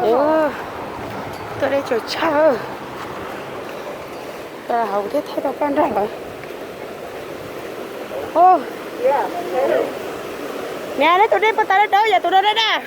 Ua, tuaj deb tsawg tshaj. Hauv thiab thaij rau koj nrog lawm. Niam, neb tus dej puas tas dawb dawb yam tus no dawb dawb.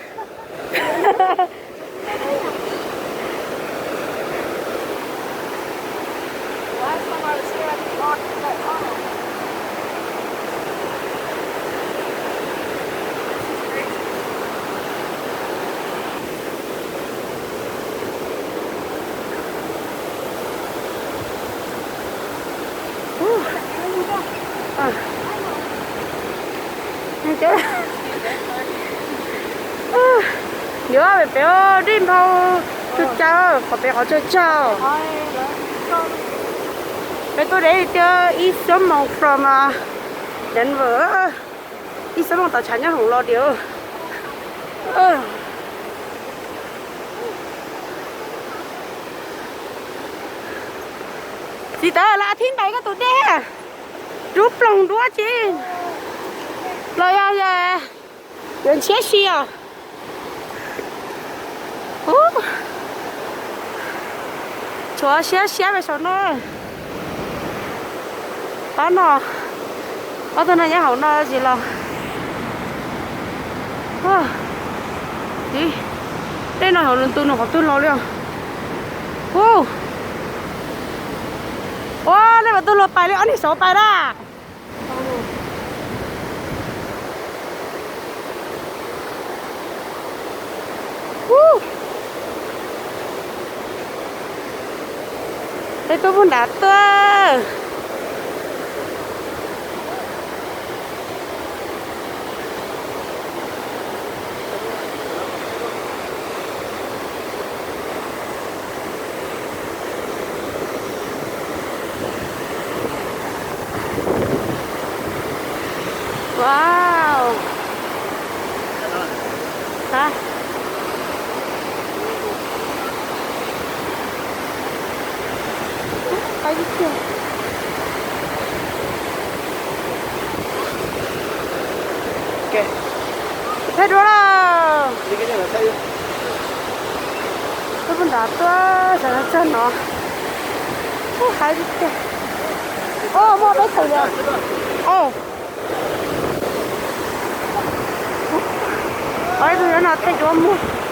Yuav pem pem dej nphau, tsawg tsawg, qhov pem qhov tsawg tsawg. Peb tuaj deb tiag, ib xuab moos from Denver, ib xuab moos tom tshav nyob hoom los tiag. Txiv tawv, lawv thib ntais koj tus dej, rub ploog duab tsi los yog yuav ntshiab si os. Tshuav siab siab pem saum no. Pab no, ob tug no nyob hauv no tsis los. Tej no hauv ntu nws qhov twg los li os. Ua, nej mas tuaj luag pais li, ob niag saud pais na. Peb tuaj puag nrad tuaj. Wow. Thaij dua lauj. Tuaj puag nrad tuaj, sawv daws txog no. Ub, haib tiag. Ub, muaj peb tug yog. Ub, ib tug nyob no thaij duab muag.